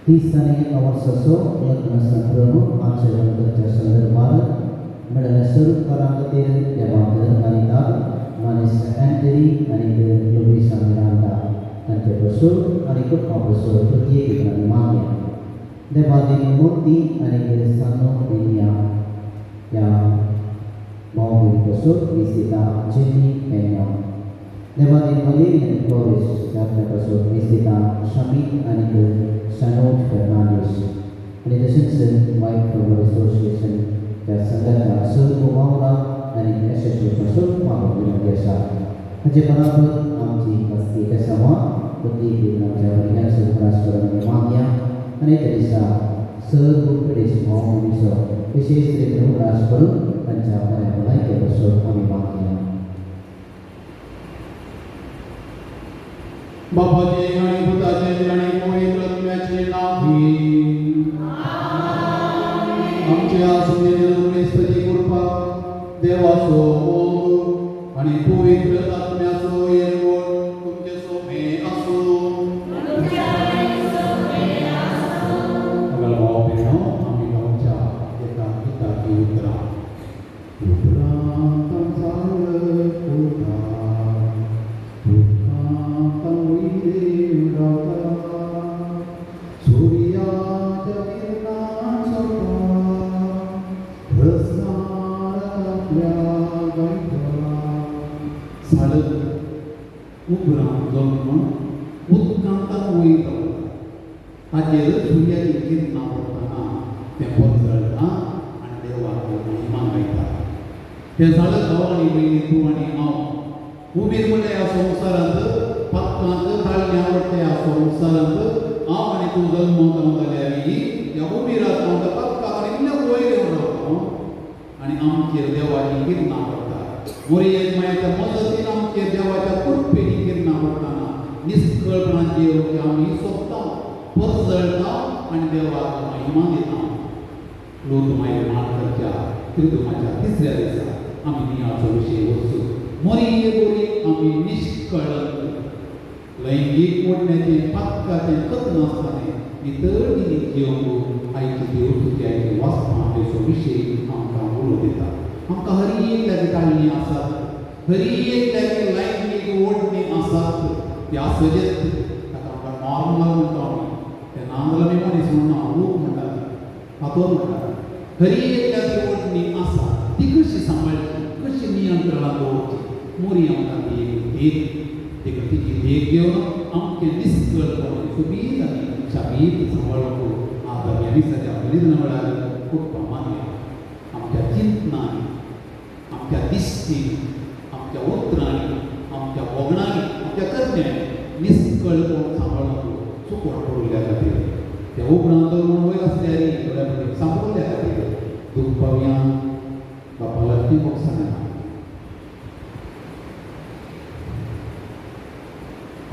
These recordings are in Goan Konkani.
तीस तारखेक वर्साचो लग्न संप्रभू आचरण करच्या संदर्भार मेळिल्ल्या स्वरूपकारां खातीर देवाक मानितात मानेस्त अँथनी आनी लुईसा मिरांडा तांचे पसून आनी कुटुंबा पसून प्रत्येक आमी मागया. देवादीन मोती आनी सानो पेनिया ह्या भाव भयणी पसून मिस्तिता जेमी पेन्या. देवादीन वलेरियन फ्लोरिस तांच्या पासून मिस्तिता शमीत आनी सनोज फेर्नांडीस आनी तशेंच वायट फ्लॉवर असोसिएशन च्या संघाच्या सर्व वांगडा आनी यशस्वी पासून मागून विनंती आसा. हाचे बराबर आमची खासगी केसांवां प्रत्येक आमच्या भुरग्यांचो उगडास करून आमी मागया आनी त्या दिसा सर्व पिडेस्त भाव भयणीचो विशेश रितीन उगडास करून तांच्या बऱ्या भलायके पासून आमी मागया. बापाचे आणि पुताचे आणि पवित्र आत्म्याचे नावी आमच्या सुनेर क्रिस्ताची कृपा देवाचो मोग आणि पवित्र आत्म्याचो एकवट तुमचे सोमे आसूं. सगळ्या भाव भयणो आमी गांवच्या एका गिताची उतरां उपरांत चालत उरता उदकांत वयर रावता सुर्याच्या किरणांचो रसाळ आपल्या गायता. साडत उपरांत जल्म उदकांत वयर रावता ताचेर सुर्याची किरणां पडटना तें परजळटा आनी देवाक महिमा गायता. तें साडत भाव आनी भयणी तूं आनी हांव उबीर म्हणल्यार ह्या संवसारांत पातकांत ताळण्या आवडटा ह्या संवसारांत हांव आनी तूं जल्मता जाल्यार ह्या उबीरांत हांव त्या पातकाक आनी इल्लें वयर येवन रावता आनी आमचेर देवाची किरणां पडटा. मोरयेक मायाच्या मजतीन आमचेर देवाच्या कृपेची किरणां पडटना निस्कळपणान जेवची आमी सोदता परजळटा आनी देवाक महिमा दिता. लोक मागीर माळ करच्या त्रिदुमाच्या तिसऱ्या दिसा आमी नियाळचो विशय वचू मोरये बोरी आमी निष्कळंक लैंगीक ओडण्याचें पातकाचें कत नासतना नितळ जिणें जिवंक आयची देवस्तुती आयची वाचपां आयचो विशय आमकां उलो दिता. आमकां हर एकल्याची ताळणी आसात हर एकल्याची लैंगीक ओडणी आसात ती आसजेत ताका आमकां नॉर्मल म्हणटा आमी ते ना जाल्यार आमी मनीस म्हणना रूप म्हणटात फातोर म्हणटात. हर एकल्याची ओडणी आसा ती कशी सांबाळची कशी नियंत्रणांत दवरची मोरी आमकां ती एक देख देखून तिची देख घेवन आमचें निस्कळपण सोबीत आनी शाबीत सांबाळूंक आज आमी ह्या दिसाच्या बलिदाना वेळार कुटुंबां मानया. आमच्या चिंतनांनी आमच्या दिश्टीन आमच्या उतरांनी आमच्या भोगणांनी आमच्या करण्यांनी निस्कळपण सांबाळूंक चुकोण पडिल्ल्या खातीर त्या उपरांत म्हूण वयर आसल्यार थोड्या फावटी सांपडल्या खातीर दूख पावया बापा लागीं भोगसना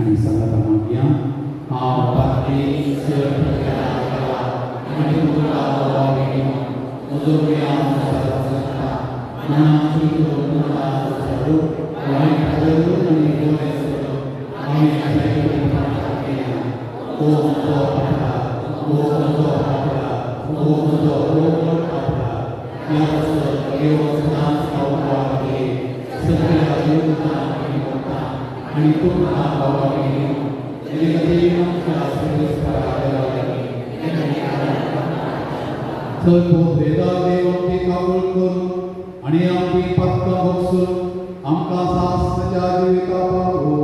आनी सांगाता मागया. हांव पात्री चड आनी तुका भाव म्हजो वायट करून आनी बरें करून हांवें केल्या. ओ म्हजो अपराध, ओ म्हजो अपराध, ओ म्हजो व्हड अपराध. ह्या पासून देव सदांच पावपा खातीर सगळ्या देवतांक विनवता आनी तुमकां भावा भयणीनो जेणे खातीर आमच्या सर्वेस्परा देवा लागीं चल देव आमची काकूळ करून आनी आमची पातकां भोगसून आमकां सासच्या जिविता पावो.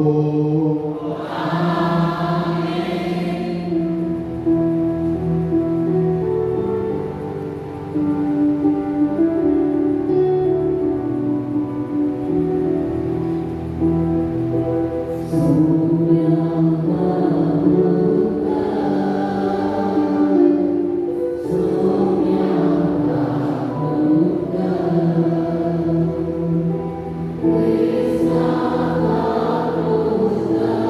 Krishna.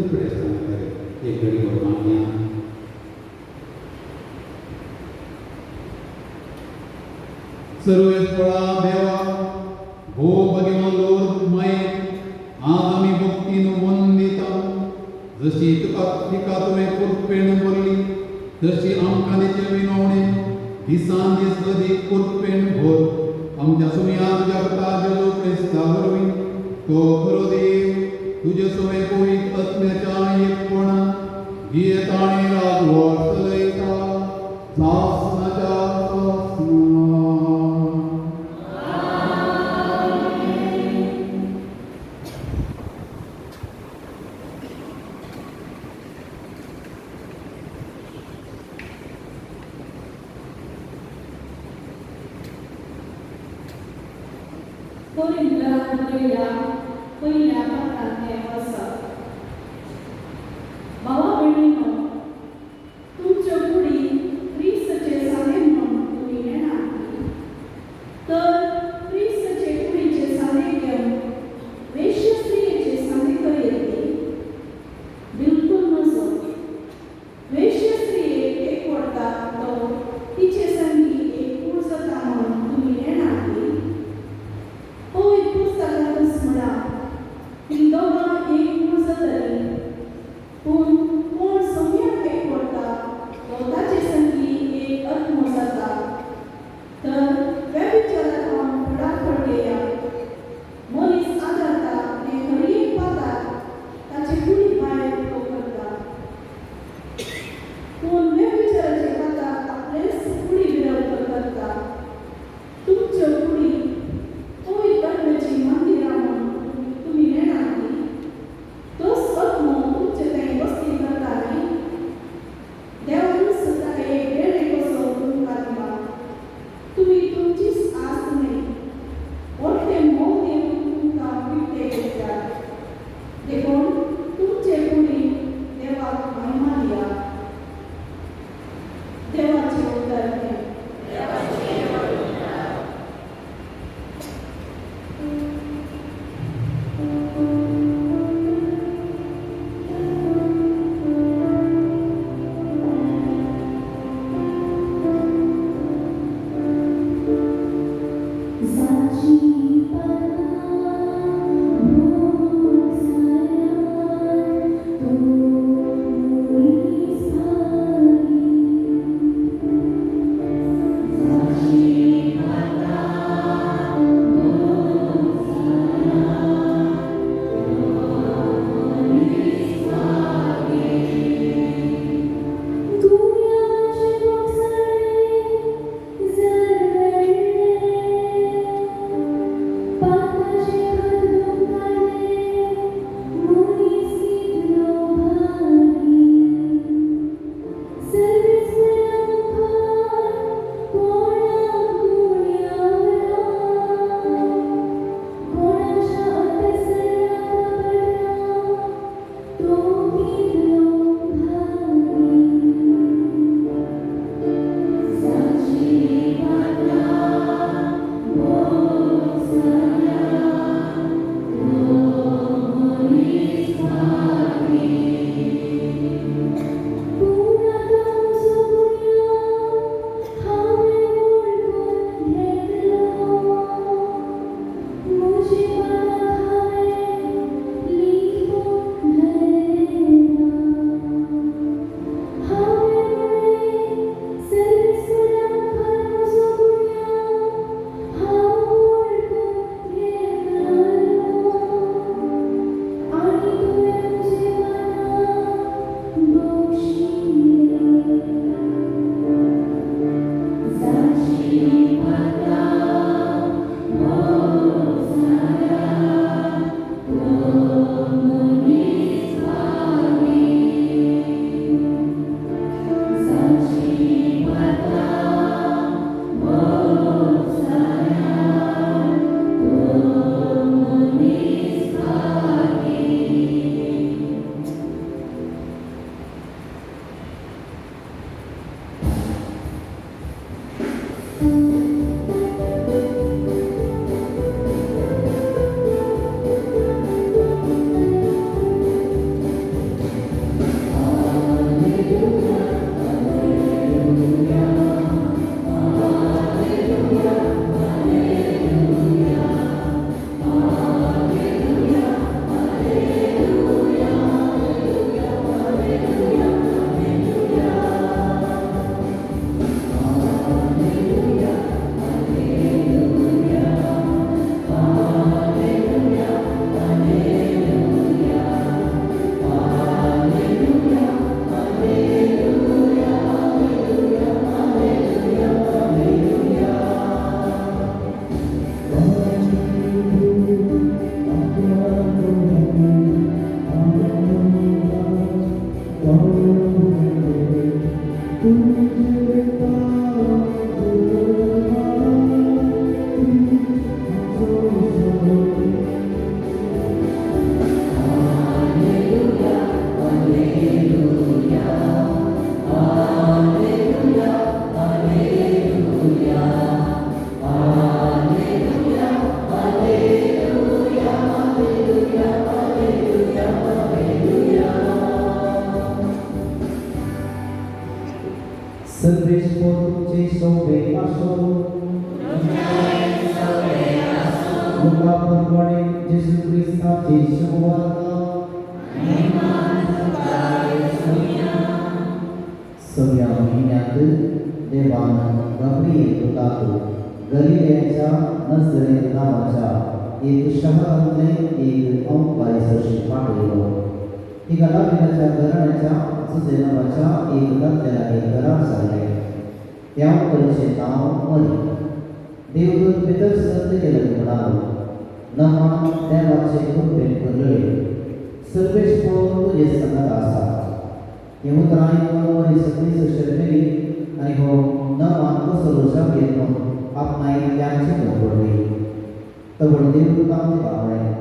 पिडेस्तां एक घडी भर. सर्वेस्परा देवा भो भगिनो लोर माये आज आमी भक्तीन वंदिता जशी तुका तिका तुवें कृपेन भरली तशी आमकां दिचे विनवणे दिसान दीस अदीक कृपेन भर. आमच्या सुमया तुज्या पुता जेजू क्रिस्ता वरवीं तो खरो देव तुजे सवें पवित्र आत्म्याच्या एकपणान जियेता आनी राजवट चलयता सासणाच्या सासणा. पयल्या पत्रांतलें आसा. भावा भयणीनो, तुमच्यो कुडी क्रिस्ताचे सादें म्हूण तुमी नेणात तर क्रिस्ताचे कुडीचे सादें घेवन वेश्य स्त्रियेचे सादें करयेत बिलकूल नजो. वेश्य स्त्रियेक एकवटता तो तिचे संगी एक कूड जाता म्हूण तुमी नेणात. पवित्र पुस्तकांतच म्हणा ती दोगां एक कूड जातली. पूण कोण सोम्याक एकवटता तो ताचे संगी एक आत्मो जाता. तर व्यभिचाराक हांव फटाफट घेया. मनीस आदारता तें हर एक पाताक ताचे कुडी भायर तो करता. पूण व्यभिचाराचे पाताक आपलेच कुडी विरोध करता. तुमच्यो कुडी पवित्र आत्म्याची मंदिरां म्हूण तुमी नेणात न्ही? तोच आत्मो तुमचे थंय वस्ती करता न्ही? देवानूच ताका एक देणें कसो तुमकां दिला. तुमी तुमचीच आस्त न्हय, व्हडलें मोल दिवन तुमकां विकते घेतल्यात. देखून तुमचे कुडीन देवाक महिमा दिया. देवाचें उतर हें. सव्या म्हयन्यांत देवान गब्रिएल दुताक गलिलेयाच्या नजरेत नांवाच्या एक शहरांतले एक अंकारी सरशी पाठयलो. तिका दाविदाच्या घराण्याच्या जुजे नांवाच्या एक दादल्या लागीं करार जाल्लें. त्या अंकरीचें नांव मरी. देवदूत भितर सरत गेले म्हणालो, नमान देवाचे कृपेन भरलेले, सर्वेस्पर तुजे संगत आसा. हीं उतरां आयकून मरी सगळी शर्मेली आनी हो नमान कसलो जागेर म्हूण आपणा इतल्यान चिंतूंक पडली. तवळ देवदूतान तिका म्हळें,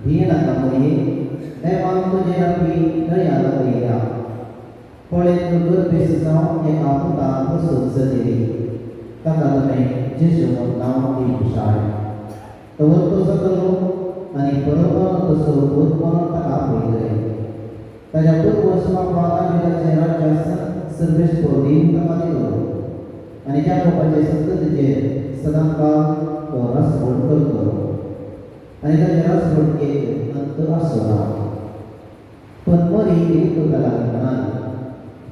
भियेनाका मरये, देवान तुजेर आपली दया दाखयल्या. पळय, तूं गर्भेस्त जावन एका पुताक प्रसूत जातली, ताका तुवें जेजू म्हूण नांव दिवंक जाय. तो वर्तो जातलो आनी बरोबर तसो भूतपणान ताका आपयतले. ताच्या पुर्वज बापा दाविदाचें राज्यासन सर्वेस्पर देव ताका दितलो आनी जाकोबाचे संततीचेर सदांकाळ तो रासवट करतलो आनी ताचे रासवटकेक अंत आसचो ना. पण मरी देवदूता लागीं म्हणाली,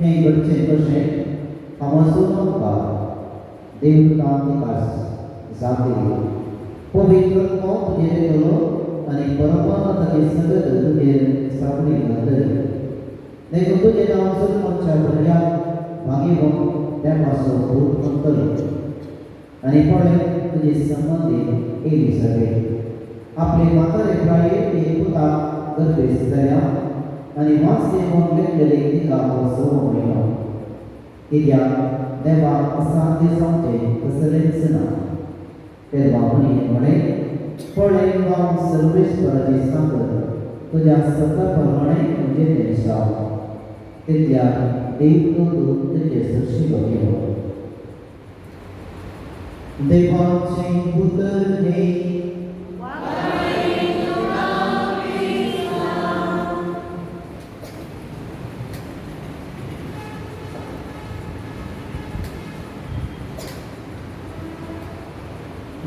हें घडचें कशें? हांव अजून अंकार. देवदूतान तिका जाप दिली, पवित्र आत्मो तुजेर येतलो आनी परमात्म्याची सगत तुजेर सावळी घालतली. देखून तुजें नांव जल्मच्या भुरग्याक भागेवंक देवाचो भूत म्हणटले. आनी पळय, तुजी संबंदी एलिझाबेथ आपले म्हातारे प्रायेर एक पुताक गर्भेस्त जाल्या आनी वांचले म्हूण लेखलेले तिका हो सवो म्हयनो, कित्याक देवाक असाध्य जावचें कसलेंच ना. तेदवा मरियेन म्हळें, पळय, हांव सर्वेस्पराची सांगत, तुज्या शब्दा प्रमाणे म्हजें तें जावं. तितल्यार देवदूत तिचे सरशी गेलो. देवाचें उतर हें.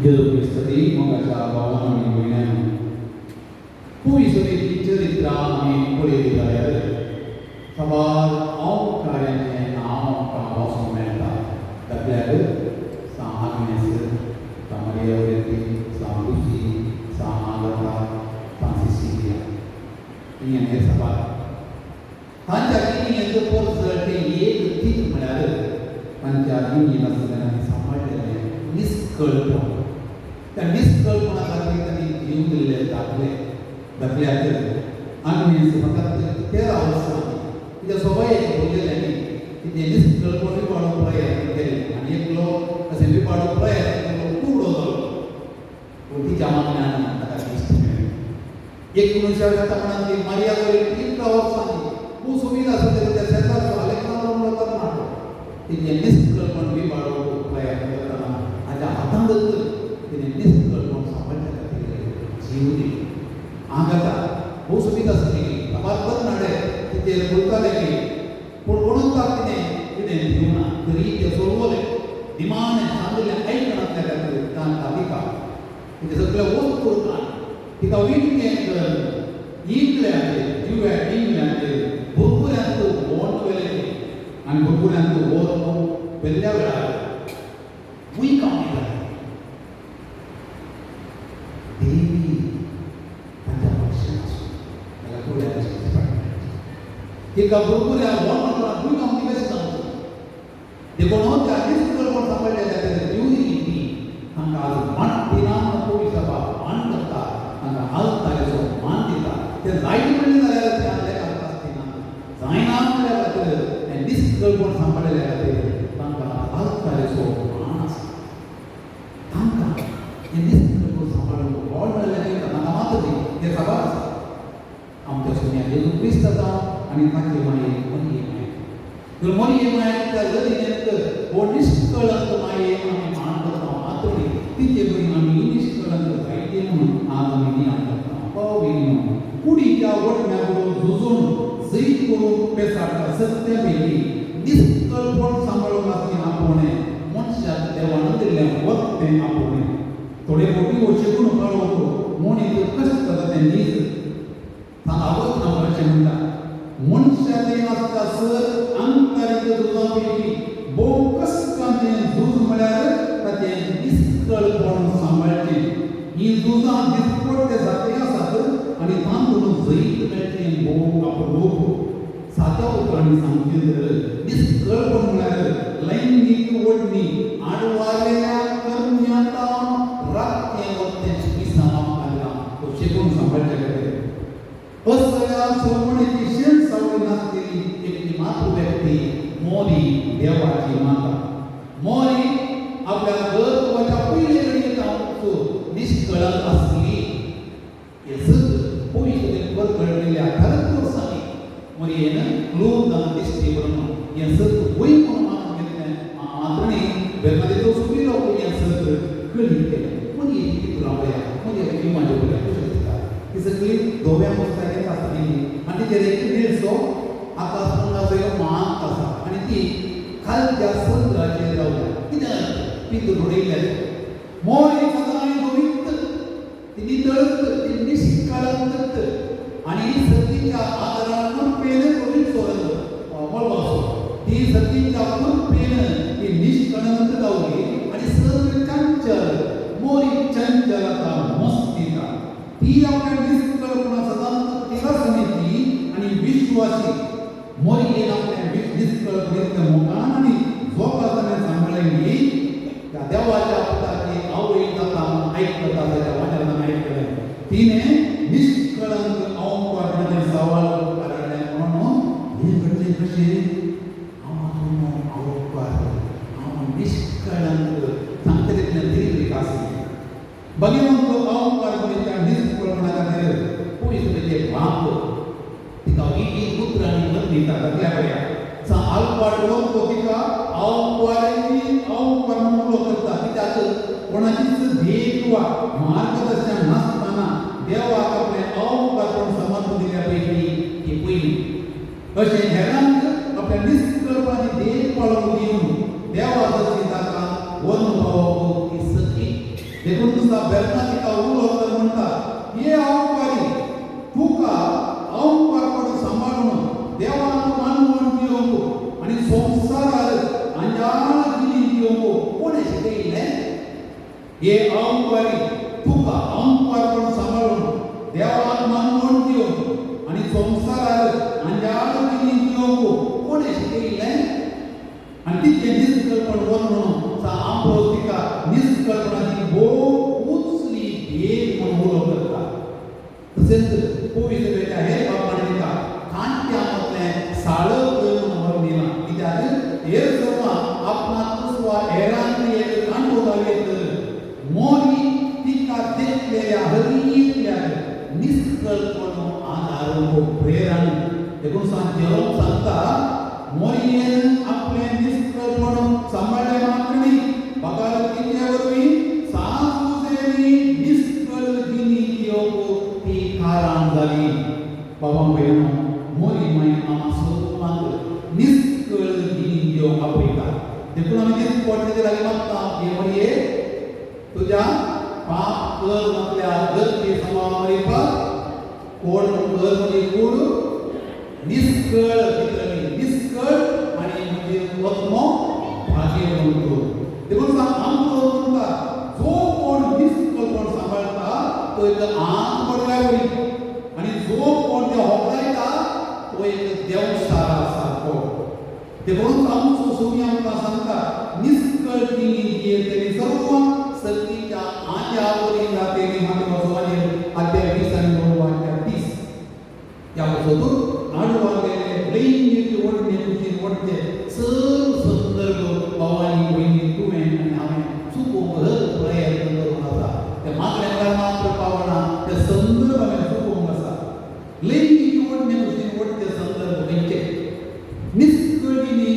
जेजू क्रिस्ताची मोगाच्या भावान आनी भयण्यान, पुर्विसुल्लीं चरित्रां आमी पळयली जाल्यार साबार अवकार्यांचें नांव आमकां वाचूंक मेळटा. दाखल्याक सां आग्नेस, सां मारिया गोरेती, सां लुसी, सां आगाता, सां सिसिलिया, ही आनी हेर साबार. तांच्या जिणेंत परजळटें एक तीक म्हळ्यार तांच्या जिणेंत आसलें आनी सांबाळलेलें निस्कळपण. त्या निस्कळपणा खातीर तांणी जीव दिल्ले दाखले. दाखल्याक आग्नेस फकत 13 वर्सांनी तिच्या सोबायेक भुरगेल्यांनी तिचें निस्कळपण विपाडूंक प्रयत्न केले आनी एकलो अशें विपाडूंक प्रयत्न केलो, कुवडो जालो, पूण तिच्या मागण्यान ताका दिश्ट मेळ्ळी. 19व्या शतमानांतली मारिया गोरेटी 11 वर्सांनी खूब सोबीत आसलें त्या शेजारचो अलेक्सांद्रो म्हणून तरणाटो तिचें निस्कळपण विपाडूंक प्रयत्न करतना हाच्या हातांतच तिणें निस्कळपण सांबाळच्या खातीर जीव दिलो. हांगा खूब सोबीत आसली, साबार तरणाटे तिचेर भुलताले की, पूण कोणूच तिणें कितें दिवना, तरी तें सोडवलें. निमाणें सांगलें आयकनासल्या खातीर तांकां तिका तिचें सगळें वस्तू काड तिका विणकें कर इंगळ्यांचेर, जिव्या इंगळ्यांचेर भुरभुऱ्यांत वोंट वेलें आनी भुरभुऱ्यांत व्हरून व्हेल्ल्या वेळार भुंयकांप जालें. देवी तांच्या पक्षान आसूं ताका फुड्यार तिका भुरभुऱ्या वोंट भुंयकांप कशें जावचें देखून त्या निस्कळपण सांबाळ्ळें खातीर जीव दिली ती तांकां आज मानदिना म्हणून सभा मान करता, तांकां आल्तारेचो मान दिता. तें जायत म्हणलें जाल्यार त्या लेखाक आसतना जायना म्हणल्या खातीर तें निस्कळपण सांबाळ्ळेल्या खातीर तांकां आल्तारेचो मान आसा. तांकां हें निस्कळपण सांबाळून व्हड मेळ्ळें तांकां मात्र न्ही, तें साबार आसा. आमच्या सोन्या जेजू क्रिस्त जावं आनी ताचे माये मरिये माये, तर मरिये मायेक त्या लदिनेंत हो निश्कळंक माये आमी मान करता मात्र न्ही, तिचे बरी आमी निश्कळंक जायते म्हणून आज आमी नियाळ करता. भाव-भयणीनो, कुडीच्या वटम्या करून झुजून जैत करून पेसाडटा सत्या पैकी निश्कळपण सांबाळूंक आसचें आपोवणें मनशाक देवान दिल्लें वखदें आपोवणें. थोडे फावटी हो शिकून कळोवंक मोनीत कश्ट जाता तें नीज आवत ना अशें म्हणटा. मनशाचें आसता सर अंकारीत झुजान रूप. साद्या उतरांनी सांगचें तर निष्कळपण म्हळ्यार लैंगीक ओडणी आडवारलेल्या करण्यांत राखतें वत्तें मिसां आमकां दिलां तो शिकून सांबाळचें खातीर. असल्या सवणेची शेण सावळी नासलेली एकटी मातृ व्यक्ती मोरी देवाची माता. मोरी आपल्या गर्भाच्या पयले घडये जावन निष्कळंक आसली. हें सत पयशे परगळलेल्या खरंच वर्सांनी मोरयेन लुर्दान दिश्टी पडून हें सत वय म्हणून मानून घेतलें. मात्रणी बेर्नादीचो सुविलो हें सत कळीत केलें. मोरयेची चित्रां पळया, मोरयेची इमाजी पळया कशें दिसता. ती सगळी धव्या मुस्तायकेंत आसली आनी तिचेर एक निळसो आकाश रंगाचो एक मांत आसा आनी ती खालच्या संद्राचेर रावल्या. कितें पिंतूर उडयल्लें. मोरी सदांय धवीत, ती नितळत, ती निष्कळंक आनी सतीच्या आदारान कृपेन धवीचो रंग मळबाचो. ती सतीच्या कृपेन ती निष्कळंक जावली आनी सगळी चंचल. मोरी चंचल आतां मस्तीता. ती आपल्या निष्कळपणा सदांच तिरसणीची आनी विश्वासी. मोरयेन आपल्या निष्कळपणेंतल्या मोगान आनी जोपासने सांबाळ्ळी. त्या देवाच्या पुताची आवय जाता म्हणून आयकता ताच्या वाट्यान आयकलें. तिणें निष्कळंक अवंकारपणाचें सवाल काडलें म्हणून हें घडचें कशें? हांव अवंकार, हांव निष्कळंक सांगता तितलें धीर आसलें. भगवंत अवंकारपणाच्या निष्कळपणा खातीर पयस ताचे बाप तिका विवीध उतरांनी वर्णिता. तकल्या पळया सा आल्पाट लोक तिका अवंकाराची अवंकार म्हणून उलो करता. कित्याक कोणाचीच देख वा मार्गदर्शन नासतना देवाक आपलें अवंकारपण समर्पण दिल्या पैकी ती पयली. अशें हेरांक आपल्या निष्कळपणाची देख पाळोवन दिवन देवा जशी ताका वर्ण पावोवंक ती सखी. देखून तुसा बेर्ना तिका उलो कर म्हणटा, हे अवंकारी, तुका अवंकारपण सांबाळून देवाक मानवण दिवंक आनी संवसारार अंजाळ जिणी दिवंक कोणें शिकयल्लें? हे अवंकारी, तुका अवंकारपण सांबाळून देवाक मानवण दिवंक आनी संवसारार अंजाळ जिणी दिवंक कोणें शिकयल्लें? आनी तिचें निष्कळपण वर्णून सा आंब्रोज तिका निष्कळपणाची भोव उंचली भेट म्हणून उलो करता. तशेंच पवित्रतेच्या हेर बापांनी तिका कांट्या मदलें साळक म्हणून वर्णिलां. कित्याक हेर सर्वां आपणाकूच वा हेरांक एक कांटो जावयेत, मोरी तिका देखलेल्या हरयेतल्याक निष्कळपण आदार प्रेरण. देखून सांत जेरोम सांगता, मोरयेन आपलें निष्कळपण सांबाळ्ळें मात्र न्ही, बगर तिचे वरवीं सांत जुजेनी निष्कळ जिणी दिवंक ती कारण जाली. बाबा भयणो, मोरी माय आमा सर्वांक निष्कळ जिणी दिवंक आपयता. देखून आमी दीस पोटले लागीं मागता, हे मोरये तुज्या पाप कर म्हटल्या गरजे समा मरिपा कोण कर म्हणजे कूड निष्कळ भितरली निष्कळ आनी म्हणजे आत्मो भाग्यवंत. देखून आमचो म्हणटा, जो कोण निष्कळपण सांबाळटा तो एक आंत पडल्या वरी आनी जो कोण ते होगडायता तो एक देवसारा सारको. देखून आमचो सुमी आमकां सांगता, निष्कळ जिणी जियेतली सर्व सर्तीच्या आंज्या वरी जातेली. मातेवाचो अध्याय 20 आनी 9 30 ह्या वसतून आडवारलेले लैंगीक ओडणे कुशीन ओडचे सर्व संदर्भ भावानी भयणी तुवें आनी हांवें चुकोवंक हर प्रयत्न करूंक आसा. ते मागण्या मात्र पावना, ते संदर्भ हांवें चुकोवंक आसा. लैंगीक ओडणे कुशीन ओडचे संदर्भ खंयचे? निष्कळिनी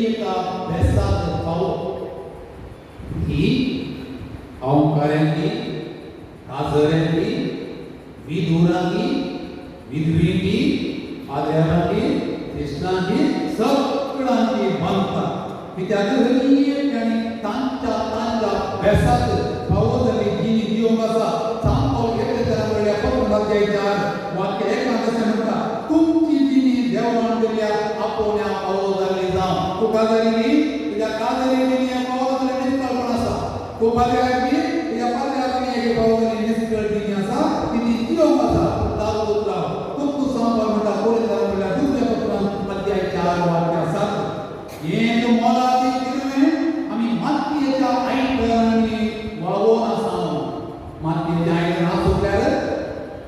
एका बेसाक पावो ही अवंकाऱ्यांची, काजऱ्यांची, विधुरांची, विधवींची, पाद्र्यारांची, क्रिस्तांची सगळ्यांची बांदता. कित्याक हरयेकल्यानी तांच्या तांच्या बेसाक फावो जाल्ली जिणी दिवंक आसा. सांत एकेतरा वयल्या पत्राच्या 4 वाक्य एकांत अशें म्हणटा, तुमची जिणी देवान दिल्ल्या आपोवण्या फावो जाल्ली जावं. तूं काजारी न्ही, तुज्या काजारी जिणी फावो जाल्लें निष्कळपण आसा. तूं पाद्र्याक न्ही, तुज्या पाद्र्याक जिणी फावो जाल्ली निष्कळ जिणी आसा, ती ती जिवंक आसा. पूण जागृत राव. तुमकां सांगपाक म्हणटा, कोरिंथां म्हणल्यार चार वाक्य आसात. एक मोलादीक कितें आमी मातयेच्या आयदनांनी व्हांवोन आसा. मातयेच्या आयदनां सुकल्यार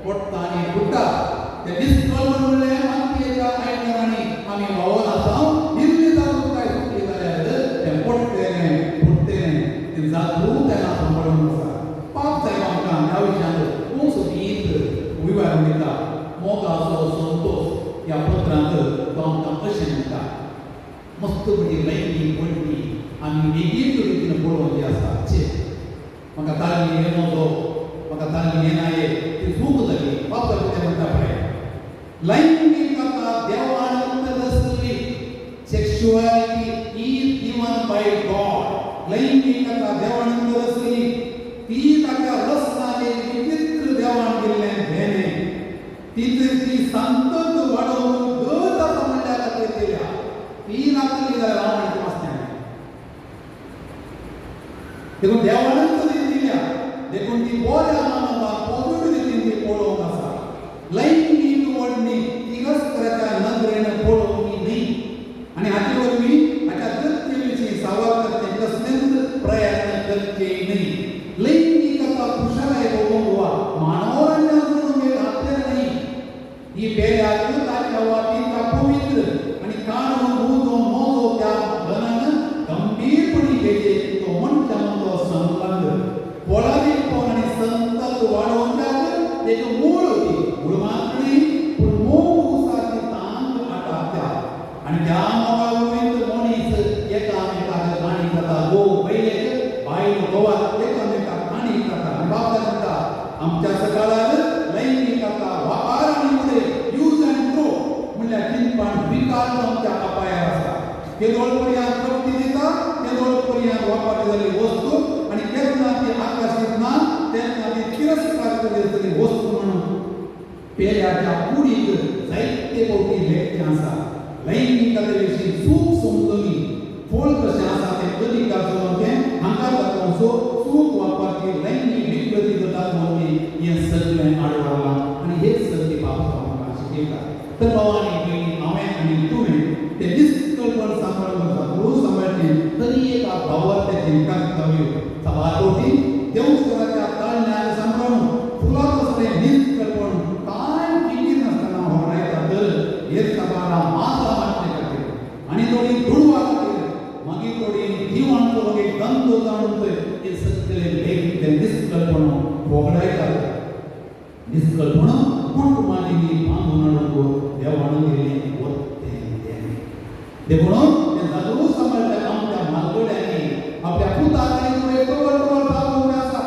पडटा आनी फुट्टा. ते निश्कळपण म्हणलें मातयेच्या आयदनांनी आमी व्हांवोन आसा. इल्ली जागृताय सुकली जाल्यार तें पडटलें, फुट्टलें. तें जागृतायेन सांबाळून आसा. पाप साहेब आमकां ह्या विशयांत खूब सोबीत विवरण दिता. मोगाचो संतोश ह्या पत्रांत तो आमकां अशें म्हणटा. मस्त म्हणजे लैंगीक वण्टी आमी वेगळीच रितीन पळोवची आसा. छे, म्हाका ताल्ली येनोजो, म्हाका ताल्ली येना ये, ती चूक जाली. बाप कितें म्हणटा पळय, लैंगिकता देवान रचली. Sexuality is given by God. लैंगिकता देवान रचली, ती ताका रचनाचे विचित्र देवान दिल्लें देणें. ती ती संतत वाडोवन गत आसा म्हणल्या खातीर दिल्या. ती नासली जाल्यार हांव म्हणटा आसलें. देखून देवानच ती दिल्या. देखून ती बऱ्या मानवान पॉझिटिव्ह रितीन ती पळोवंक आसा. लैंगीक ओडणी तिरस्काराच्या नदरेन पळोवंक न्ही आनी हाचे वरवीं हाच्या कृत्य विशीं सावार करचे कसलेच प्रयत्न करचे न्ही. लैंगिकता कुशलाय भोगूंक वा मानवरंजन करूंक एक हत्यार न्ही. ही पेल्याक ताच्या वातीच्या पवित्र आनी काणून उजो मोजो त्या गणान गंभीरपणी घेचे तो मनशा मदलो संबंध पोळादीकपण आनी संतत वाडोवच्याक एक मूळ होती. मूळ मात्र न्ही पूण मोग उसाची तांक आटापता आनी त्या मोगा वरवीं मनीस एकामेकाक काणी जाता. घोव बायलेक, बायल घोवाक, एकामेकाक काणी जाता. आनी बाप म्हणटा, आमच्या सकाळार लैंगिकता वापर आनी उडय, यूज आनी थ्रो म्हणल्यार चिंतपान विकार आमच्या अपायार आसा. केदोळ पर्यंत तृप्ती दिता तेदोळ पर्यंत वापर जाल्ली वस्तू आनी केन्ना ती आकर्शीत ना तेन्ना ती तिरस्कार जातली वस्तू म्हणून पेल्याच्या कुडीक जायते फावटी लेखचें आसा. लैंगिकते विशीं चूक समजली फळ कशें आसा तें अधिकार चलोवचें हांगा दाखोवचो चूक वापरची लैंगीक विकृती दाखोवची हें सगळें आडवारलां आनी हे सगळी बाब आमकां शिकयता. तर भावानी भयणी, हांवें आनी तुवें तें निश्कळपण सांबाळून जागृत सांबाळचें तरी एका भावार्थ्याचें कर्तव्य. साबार फावटी देवस्वराच्या तळण्याक सांबाळून फुलां तसलें निश्कळपण कांय फिकीर नासतना होगडायता. तर हे साबारा मासा मारचे खातीर आनी थोडी दुडवा खातीर, मागीर थोडी जिवांचो मागीर धंदो जाणून हे सगळे लेख तें निश्कळपण होगडायतात. निश्कळपण कुटुंबांनी बांदून हाडूंक देवान दिल्लें वत्तें देणें. देखून तें जागृत सांबाळच्या आमच्या म्हालगड्यांनी आपल्या पुताक आनी तुवें कवर कवर जागोवंक आसा.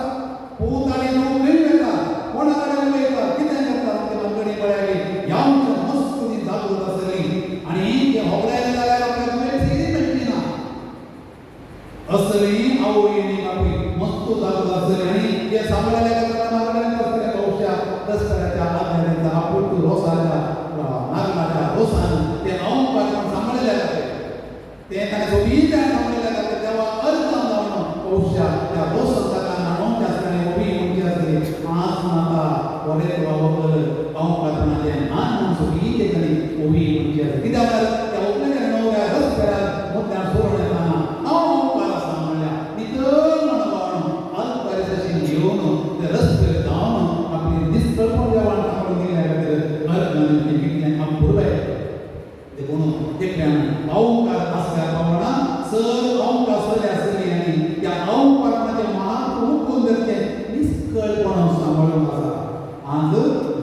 पूत आनी धूव खंय वेता, कोणा कडेन उलयता, कितें करता, आमच्या म्हालगडी पळयाली ह्या मस्त ती जागृत आसली आनी ते होगडायले जाल्यार आपल्या धुवेक सिरी मेळची ना. असली आवय आनी बापूय मस्त जागृत आसली आनी ते सांबाळ्ळे करता म्हालगड्यांनी कसले बहुशा रस्त्याच्या आदाराचा आपुट रोसाच्या नागलाच्या रोसान ते अहंकार सांबाळ्ळे जाते. ते ताणें सोबीत सांबाळ्ळे जाते. तेव्हा अर्थ जावन बहुशा त्या रोसान ताका न्हाणोवचें आसलें आनी उबी म्हणची आसली, आज नाका बरें वखद अहंकारपणाचें न्हाण म्हणून सोबीत ताणी उबी म्हणची आसली. कित्याक त्या व्हंकलेच्या न्हवऱ्या रस्त्यार मुद्द्यान सोडून येताना हांव अहंकार आसा म्हणल्यार नितळ मनोभावान अल्परिसशी घेवन ते रस्त्यार जावन आपली निश्कळपण देवान सांबाळून दिल्या खातीर अर्थ कितलें अपुरबाय. देखून एकल्यान अहंकार आसल्या पावना चड अहंकार सगळे आसली आनी त्या अहंकारपणाचें महत्व हुकून धरचें निश्कळपण सांबाळून आसा. आज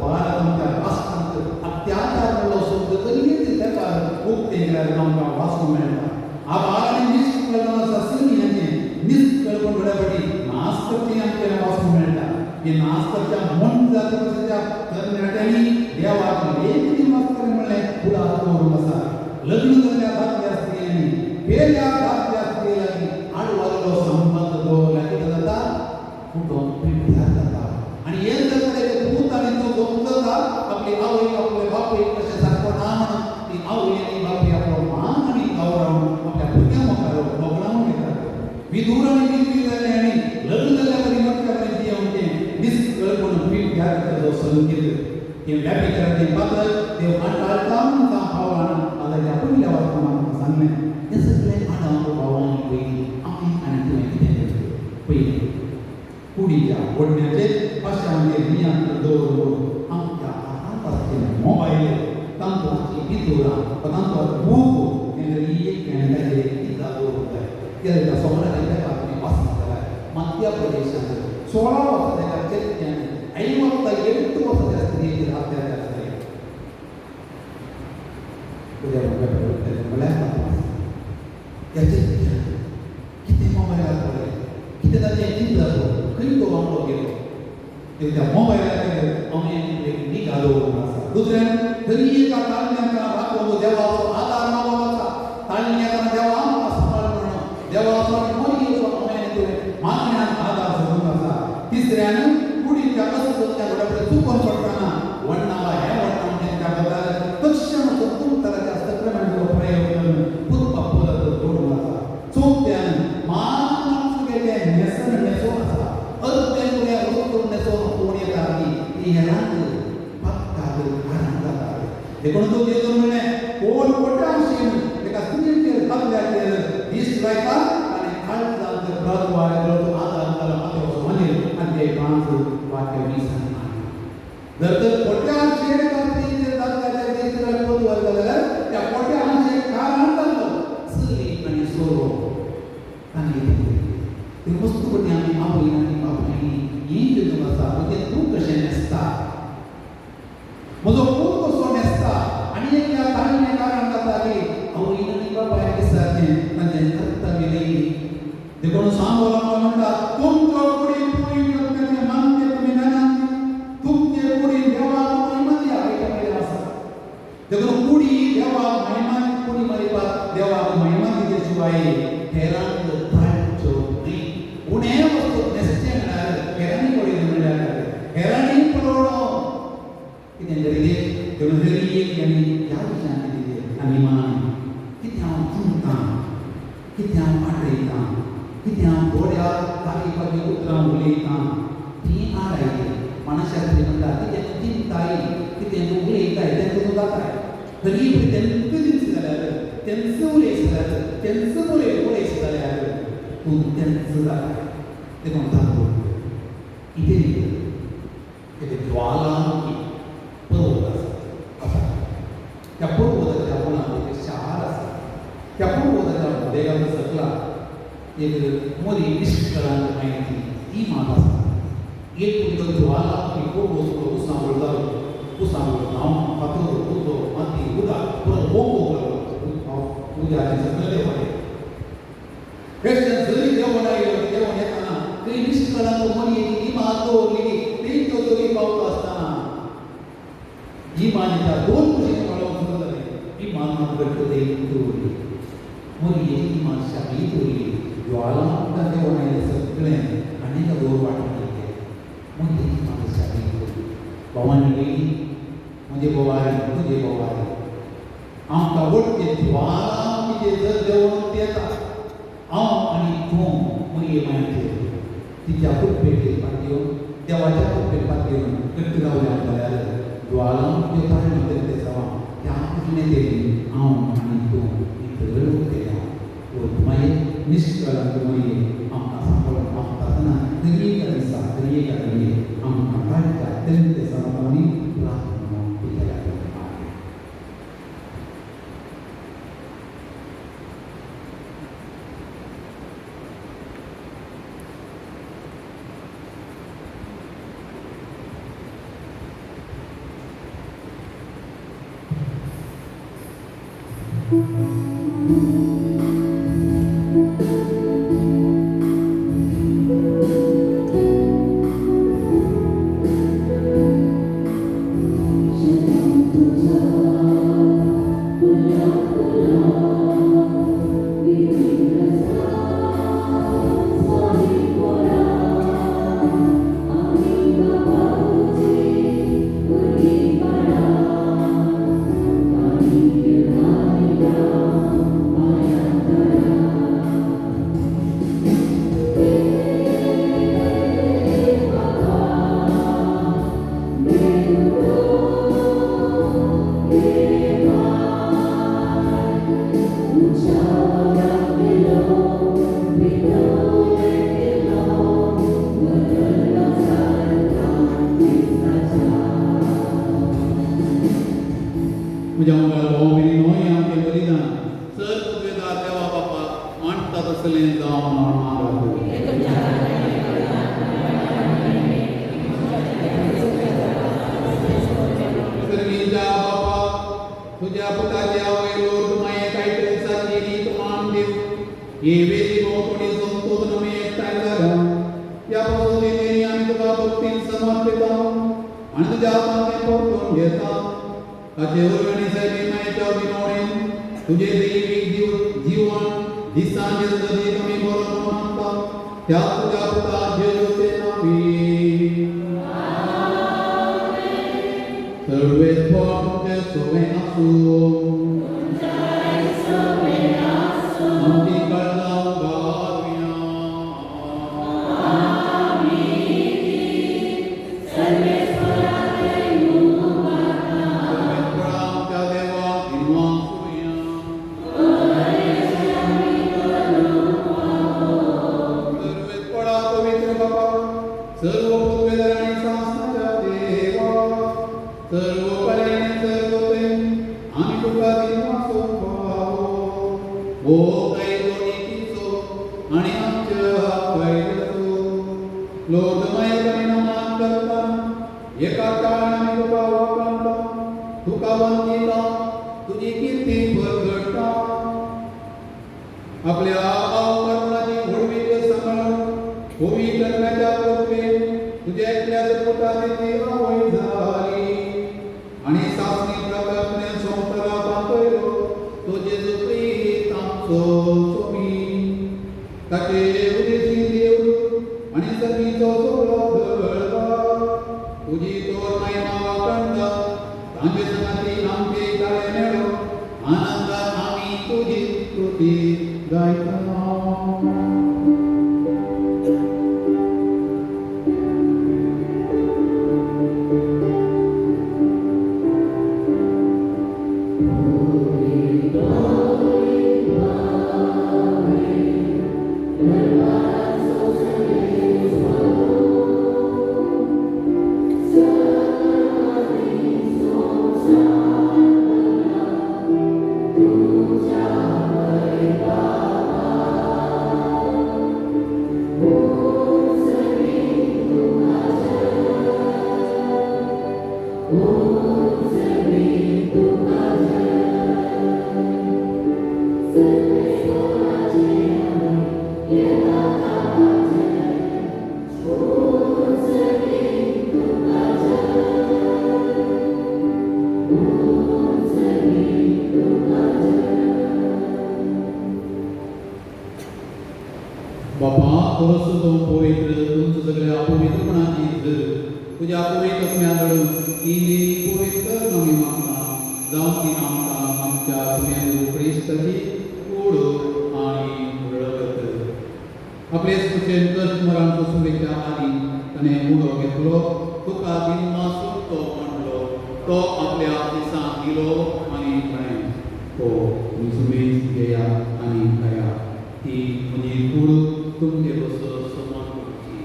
भारत आमच्या राष्ट्रांत अत्याचार म्हणलो शब्द तरी तेपार उक्ते केल्यार आमकां वाचूंक मेळटा. आभार आनी निश्कळपण आसा सिनियाचें निश्कळपण घड्या फाटी नाश करचें आमचें वाचूंक मेळटा. हे नाश करच्या मन जाती त्या तरणाट्यांनी देवाक लेखणी वाचतलें म्हणलें फुडार दवरूंक आसा. लग्न जाल्ल्या दादल्या स्त्रियांनी पेल्या दादल्या स्त्रिये लागीं आडवारलो संबंद दवरल्यार कितें जाता, फुटोन पिड्ड्यार जाता. आनी हें जर फुडें पूत आनी तो जाता आपली आवय आपले बापूय कशें सारको ना म्हणून ती आवय आनी बापूय आपलो मान आनी गौरव आपल्या भुरग्यां मुखार वगडावन घेतात. विदूर आनी विधवी जाले आनी लग्न जाल्या बरी मोठ्या बरी जियोवचें निश्कळपण पिड्ड्यार करचो संकेत. हें व्यापिकराचें पात्र देव कांटाळटा म्हणून पावलान आतां त्या पयल्या वाचनांत ओडण्याचे पाशांचे नियंत्रण दवरून आमच्या हातांत आसचे मोबायल तांतूं आसची पितुरां तांतूं बूक हें एक ताचेर निगा दवरूंक जाय. कित्याक त्या सोमाराच्या पेपर तुमी वाचना जाल्यार मध्य प्रदेशांत 16 वर्सां एका चेत्यान 58 वर्साच्या स्त्रियेचेर अत्याचार जाले. उद्या पेपर म्हणल्यार ह्या चेत्यान कितें मोबायलार पळय, कितें ताचें चिंतप, खंय तो वांगडो गेलो त्या मोबायलाचेर आमी निगा दवरूंक आसा. दुसऱ्यान तरी एका तालम्याक राखून देवाचो आदार मागप आसा. तालम्याक देवा आमकां सांबाळ म्हणून देवाचो आनी मोरयेचो आमी तुवें मागण्यान आदार सोदूंक आसा. तिसऱ्यान कुडीच्या अस्वस्थ घडपडे चुकोन पडटना वण्णावा हें वण्णा म्हणजे त्या बद्दल तक्षण खूब तराच्या सक्रमेंटाचो प्रयोग करून पुरपा परत जोडूंक आसा. चवथ्यान मान माणसुगेलें न्हेसण न्हेसोवन आसा. अर्दें फुडें वस्तू न्हेसोवन कोण येता ती हेरांक पक्काक कारण जाता. देखून तो जेजून म्हणलें कोण पोटांशीन एका स्त्रियेचेर दादल्याचेर दीस लायता आनी काळजांत प्रद्वार आदार जाला मातेवचो मागीर आनी ते 5 वाक्य 20 आनी 8. जर तर पोट्यांशेर एका स्त्रियेचेर दादल्याचेर दीस लायता प्रद्वार जाल्यार त्या पोट्यांशेर कारण जाल्लो चली आनी सोरो तांणी ते वस्तू पटी आमी आवय आनी बापायनी ही चिंतूंक आसा म्हजें तूं कशें न्हेसता, म्हजो पूत कसो न्हेसता. आनी एक त्या ताळणे कारण जाता की आवयन आनी बापायन दिसाचें तांचें कर्तव्य लेगीत. देखून सांगोला म्हणटा तुमच्यो कुडी पुरी मानते तुमी जाणात, तुमचे कुडी देवाक महिमा दिया हेच्या पयलें आसा. देखून कुडी देवाक महिमा, कुडी मारिपाक देवाक महिमा दिले शिवाय हेरांक ताळच्यो न्हय. उणें वस्तू न्हेसचें म्हळ्यार हेरांनी पळयलें म्हणल्यार हेरांनी पळोवणो कितें तरी तें तरी एक आनी ह्या विशयान कितें आनी मान कितें हांव चिंतां, कितें हांव आठयतां, कितें हांव गोड्या तारीफाचीं उतरां उलयतां तीं आडायली. मानसशास्त्री म्हणटा कितें तूं चिंताय, कितें तूं उलयताय तें तुजो जाताय. तरी तेंच चिंत जाल्यार, तेंच उलयत जाल्यार, तेंच उलयत जाल्यार तूं तेंच जाताय. देखून सांगू इतली एक ज्वालामुखी पर्वत आसा. त्या पर्वताच्या मुळांत एक शार आसा. त्या पर्वताच्या देगांत सकला एक मोरी निश्कळांक माहिती ही मात आसा. एक तो ज्वालामुखी पर्वत उसांबळ जालो, उसांबळ हांव फातर उजो माती उदक पुरो ओंकोंक लागलो. उद्याचें सगळें देवण जरी देवण आयलो देवण येतना थंय निश्कळांक मोरयेची ही मात दवरली ती त्यो दोगी पावता आसतना ही मान्यता दोन कुशीन पळोवंक सुरू जालें. ही मान मात घट्ट दवरली, मोरयेची ही मान शाबी दवरली. ज्वालामुखान देवण आयलें सगळें आनी एका दोर वाटून गेलें. मोरयेची मान शाबी दवरली. भवानी गेली म्हजे बोवारी तुजे बोवारी आमकां वट्टे ज्वालामुखीचेर जर देवण येता हांव आनी तूं मोरये मायचेर तिच्या कृपेचेर पातयेवन देवाच्या कृपेर पातयेवन घट्ट रावल्या जाल्यार ज्वालामुखी ताळ्यो तें सवा त्या कुशीन तेरी हांव आनी तूं नितळ उरतले. मागीर निश्कळंक मोरये आमकां सांबाळून मागता आसतना तरी एका दिसा तरी एका घडये आमकां ताळच्या तें सवांनी प्रार्थना केल्या. Bye. आपल्या पुताची आवय लोक माये कायतरेसाची रीत मान दिव ही वेदी भोंवतणी संतोन आमी एकठांय जाल्या ह्या पासून देणी आमी तुका भक्तीन समर्पिता आनी तुज्या हातान तें परतून घेता. ताचे वरवीं आनी सायबी मायेच्या विनवणेन तुजें दैवीक जीवन दिसांचे गतीक आमी बरो म्हूण मानता त्या तुज्या पुता जेजूचे नांवी. सर्वेस्पर तुमचे सोबें आसूं. आमची काळजां उबारुया. सर्वेस्परा आमच्या देवाक दिनवासुया. सर्वेस्परा पवित्र बाबा, सर्व पुर्वेदार आनी सासणाच्या देवा, सर्व कलेन सर्व प्रेम आमी तुका दिनवासूंक फावो. हो कायदो नितीचो आनी आमच्या फायद्याचो. लोर्द मायेक नमन करता एका काळान आमी तुका वाखाणता, तुका वंदिता, तुजी किर्ती परगडटा. आपल्या अवकर्मणाची व्हडवीक सांबाळून पवित्र कृपेन तुज्या एकल्याच पुताची ती आवय जाली आनी सासणी प्रकल्पने संवसारात आपयलो तो जेजू क्रिस्त आमचो स्वामी. ताचे उदेशी देव आनी सगळीचो सगळो दळवा तुजी तोर महिमा वाखाणता. तांचे संगाती आमचे ताळे मेळो आनंदान आमी तुजी स्तुती गायता. बापा परस तो पवित्र तुमचं सगळ्या अपवित्रपणाची झर तुज्या पवित्र आत्म्या घडून ही देणी पवित्र आमी मागता जावं ती आमकां आमच्या सुम्यान क्रिस्ताची कूड आनी रगत. आपले कुशेन कश्ट मरण सोसुमेच्या आदी ताणें उडो घेतलो, तुका दिनवासून तो म्हणलो, तो आपल्या दिसांक दिलो आनी म्हळें, हो तुमी सुमेज घेया आनी खाया, ती म्हजी कूड तुमचे बसो समर्पण करची.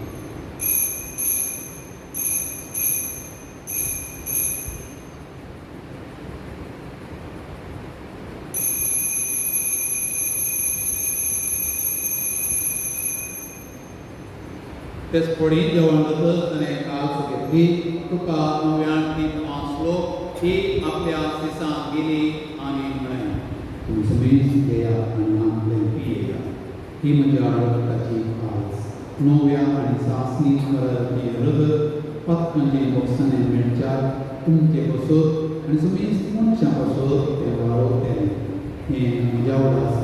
तेच पडी जेवण जातच ताणें काल्स घेतली, तुका नव्यान दिनवासलो, ती आपल्या दिसांक गेली आनी म्हळें, तुमी सुमेज घेया आनी आमलें पियेया, ही म्हज्या रगताची काल्स, नव्या आनी सासणी कराची रगत पातकांचे बोक्सांनी मेळच्यार तुमचे बसत आनी सुमेज मनशां बसत तें वाडोवतलें. हें म्हज्या उडासा.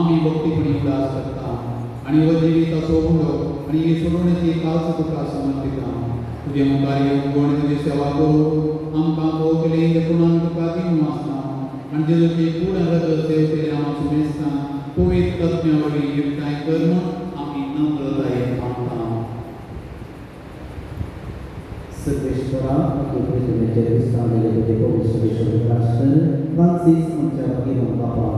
आमी भक्तीपणी उदास करता आनी हो जिवीत असो उंडो आनी ही सोडवणेची काळच तुका समर्पिता. तुजे मुखार येवन आनी तुजी सेवा करूं आमकां भोव केले गुणान तुका दिवन आसता आनी जेजूची कूड आनी रगत सेव केले हांव सुमेस्ता पवित्र आत्म्या वरवीं एकठांय कर म्हूण आमी नम्रतायेन मागता. सर्वेश्वरा पृथ्वीचेर विस्तारलेले तुजे पवित्र राष्ट्र फ्रांसीस आमच्या भगिवन बापा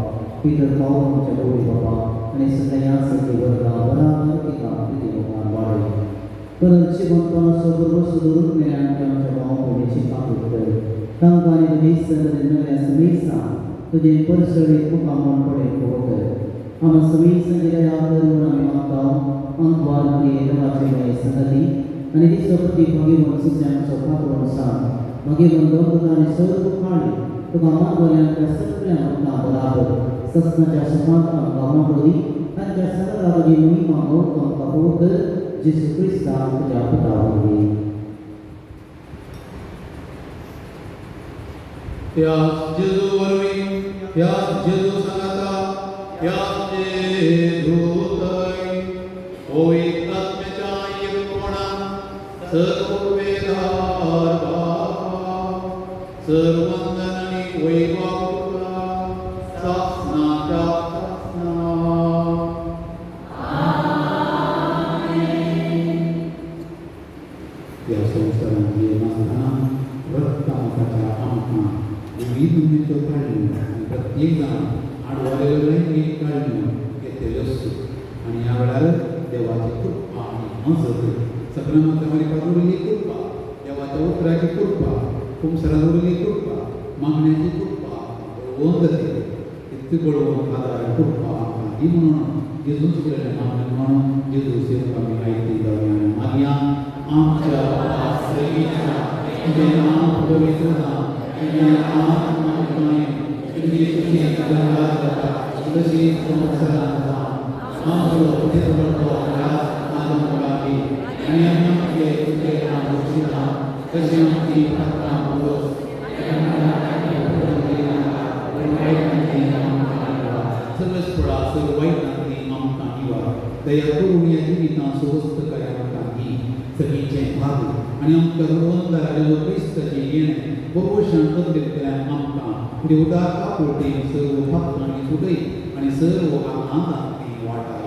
पिटर पावल आमच्या गौरी बापा आनी सगळ्या सगळी वर्गां बराबर एका प्रिती मुखार वाडय परत जिवंतपणाचो भरवंसो दवरून मेल्यान आमच्या भाव भयणीची काकूट कर. तांकां आनी तुजी सगळ्या समेसा तुजें परसळीत मुखामोण पडे खबर कर. आमी समेसांची दया कर म्हूण आमी मागता. अंतवार प्रिय देवाचे माये संगती आनी दिसपती भगेवन सुस्यांचो पातळून सांग भगेवन दवरता आनी सर्व काळी तुका मागवल्यांच्या सगळ्या भक्तां बराबर सस्नाच्या सुखांत आमकां वांटो दी. तांच्या सांगाता तुजी महिमा गौरव आमकां खबर कर. जेजू क्रिस्ता तुज्या पुता वरवीं. त्याच जेजू वरवीं, त्याच जेजू सांगाता, त्याच जेजूतय पवित्र आत्म्याच्या एकपणान सर्ववेदार बापा सर्वंदन आनी वैभव तुका सासणाच्या सासणा. ह्या संवसारांत जियेनासतना रक्ताच्या आमकां विवीध नमुन्याच्यो काडण्यो आनी प्रत्येक जाण आडवालेलें एक काडण्यो घेतलेल्यो आनी ह्या वेळार देवाची कृपा आनी मजत सगळ्या मारिका दवरिल्ली कृपा, देवाच्या उतराची कृपा, कुमसरां दवरिल्ली कृपा, मागण्याची कृपा बळवंत जातली. इतली बळवंत आदार कृपा आमकां दी म्हणून जेजूच केलेलें मागणें म्हणून जेजू सेवक आमी आयती जावया आनी मागया. आमच्या बापा तुजें नांव पवित्र जावं, तुजें नांव आमकां येवं, तुजी इच्छा जगांत जाता तशी संवसारांत जावं. आमचो दिसपट्टो घास आज आमकां दी आनी आमी आमचे तुजे नांव बक्षिता तशी आमची पात्रां बरोस सर्वस्पळा सर्व वायटांतली आमकां निवार दया करून ह्या जिवितां सुवस्थकाय आमकां दी. सगळीचें भाग आनी आमकां गुणवंतार जेजू क्रिस्ताचें येणें बरोवशान बदलितल्यान आमकां तुजे उदार काकुळटेन सर्व पात्रांनी सुटय आनी सर्व आकांतांतली वाटाय.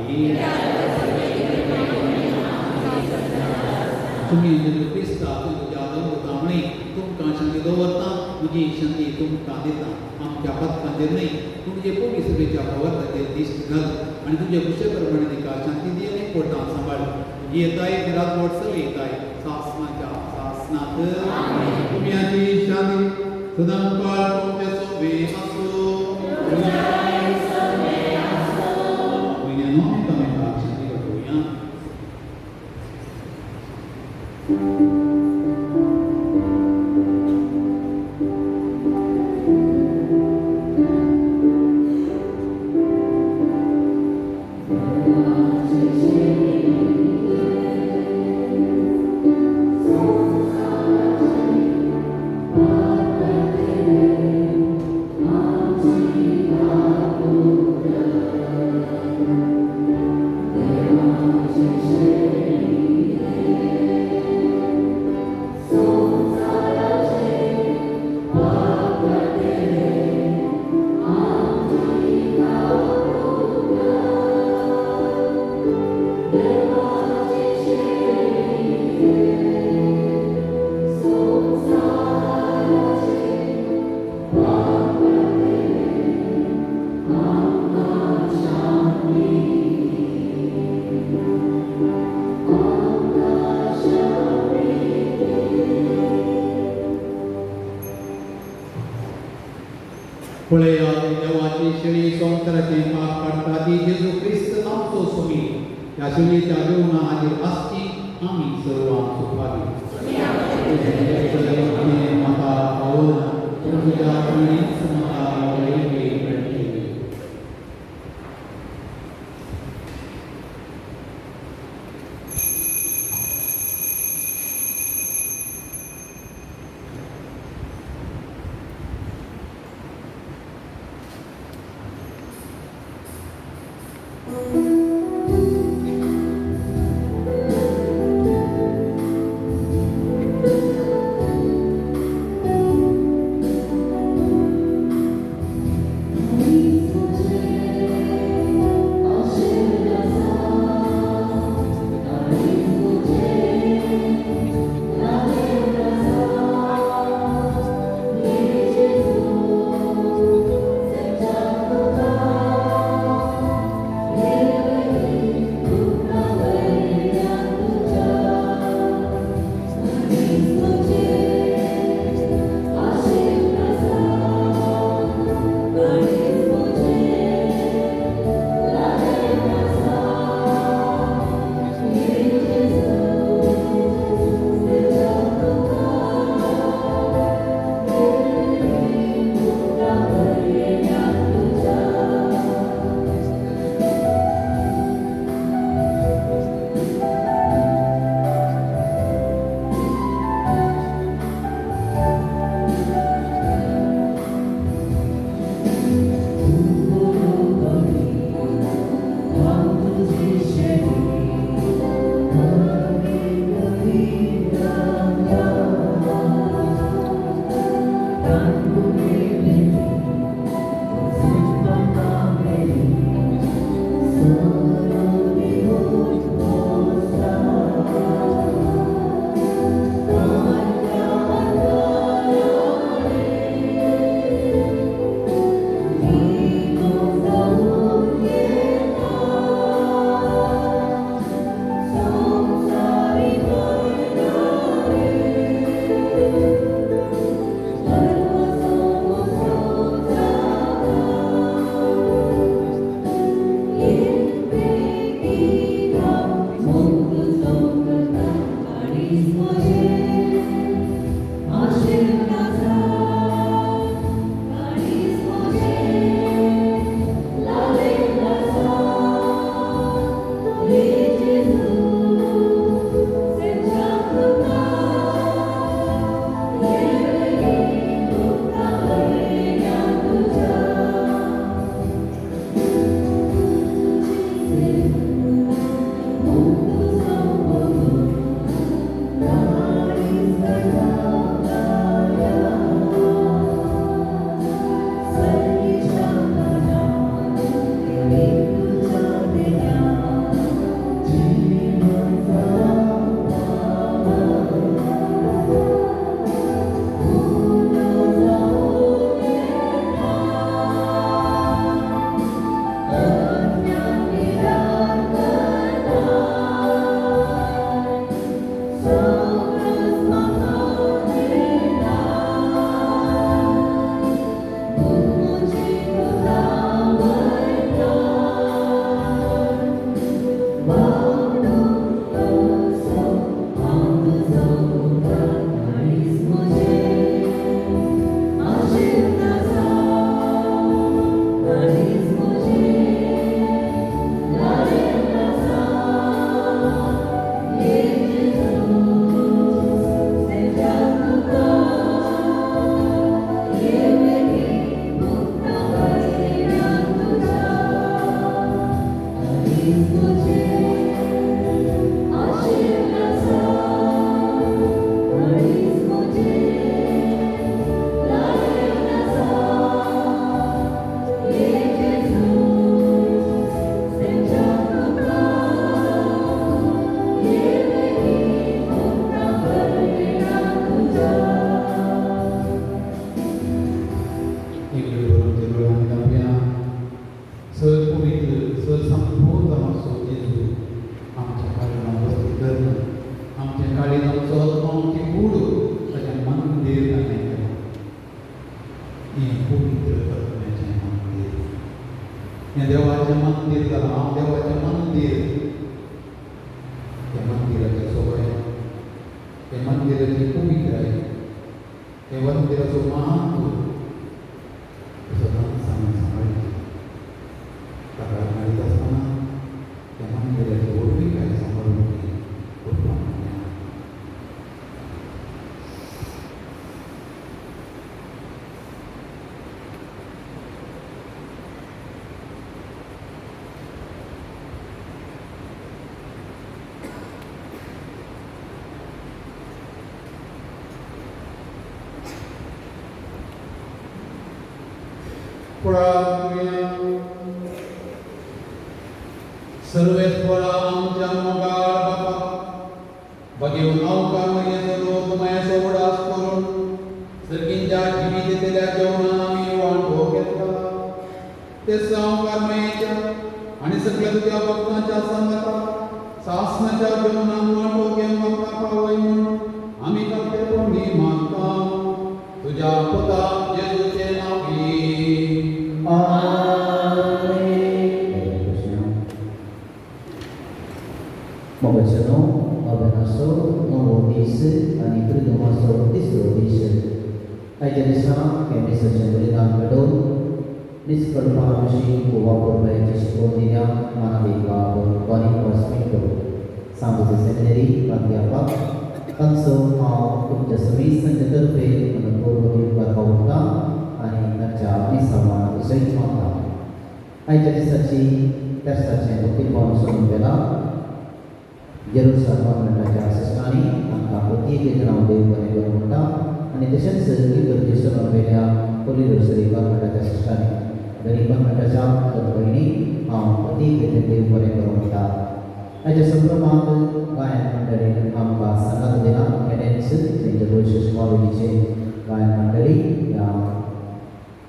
तुमी जेजू क्रिस्ता तुज्या दवरता म्हणी तुमकां शांती दवरता, म्हजी शांती तुमकां दिता. आमच्या पात्रांचेर न्हय पूण तुजे पवित्र सभेच्या भावार्थाचेर दिश्ट घाल आनी तुजे खुशे प्रमाणे तिका शांती दी आनी पोटां सांबाळ. तुजी येताय रातवट चलयताय सासणाच्या सासणात. तुमची शांती सदांकाळ तुमच्या सोबे आसूं. भयण्यांनो एकामेकाक शांती वांटोवया. पळया देवाची शेळी संवसाराचें पाप काडटा ती जेजू क्रिस्त आमचो स्वामी. ह्या शेळयेच्या जेवणा हाजेर आसची आमी सर्वां सुखावी. म्हाका पावना पूण तुज्या प्रणीच म्हाका मेळटली. Thank you. सर्वेस्परा आमच्या मोगाळ बापा बघेवन अवकार मयेचो लोक मयेचो उडास करून सर्गींच्या जिवीत दिलेल्या जेवणान आमी वांटो घेतला ते सावकार मयेच्या आनी सगळ्या तुज्या भक्तांच्या सांगाता सासनाच्या जेवणान वांटो घेवन आमकां पावय म्हूण आमी कपटेपणी मागता तुज्या पुता जेजूचे नांवी. मोगाचेनो अभ्यासो नवो दीस आनी त्रिदोमाचो तिसरो दीस. आयच्या दिसा हे मिसाचें बलिदान घडोवन निस्कळपा विशीं गोवा परंपरेची शिकवण दिल्या मानवीक बाब बॉनी मिंटो सांगोचे सेमिनरी प्राध्यापक तांचो हांव तुमच्या समेस्तांचे तर्फे मनपूर्वक येवकार पावता आनी तांच्या मिसावान जैत मागता. आयच्या दिसाची तेर्साचें भक्तीपण सोडून गेला जेरुसा कॉन्वेंटाच्या सिस्टरांनी तांकां प्रत्येक नांव देव बरें करूं म्हणटा आनी तशेंच इगर्जे सोडून वेल्या होली रोसरी कॉन्वेंटाच्या सिस्टरांनी दरी कॉन्वेंटाच्या दोन भयणी हांव प्रत्येक देव बरें करूं म्हणटा. हाच्या संभ्रमांत गायन मंडळीन आमकां सांगात दिला केडेन्स सेंट aloysius कॉलेजीचे गायन मंडळी ह्या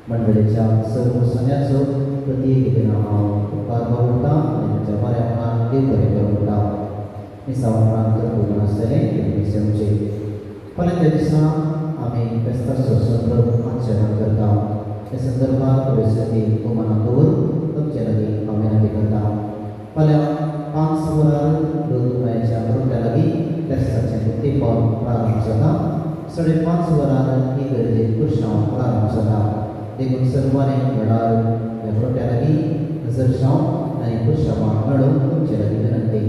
मंडळीच्या सर्व सन्याचो प्रत्येक हांव उपकार बावडटा आनी तांच्या बऱ्या मनान देव बरें करूं म्हणटा. मिसावान पूर्ण आसतलें मिसांचे फाल्यां दिसा आमी फेस्ताचो संदर्भ आचरण करता. त्या संदर्भात परिस्थिती मनात दवरून तुमचे लागीं हांव विनंती करता. फाल्यां 5 वरां लोकमायाच्या रोट्या लागीं तेर्साचें भक्तीपण 5:30 वरार ही गरजेक पुरसांव प्रारंभ जाता. देखून सर्वांनी वेळार ह्या प्रोट्या लागीं हजर जावन आनी पुरसांवाक मेळोवंक तुमचे लागीं विनंती.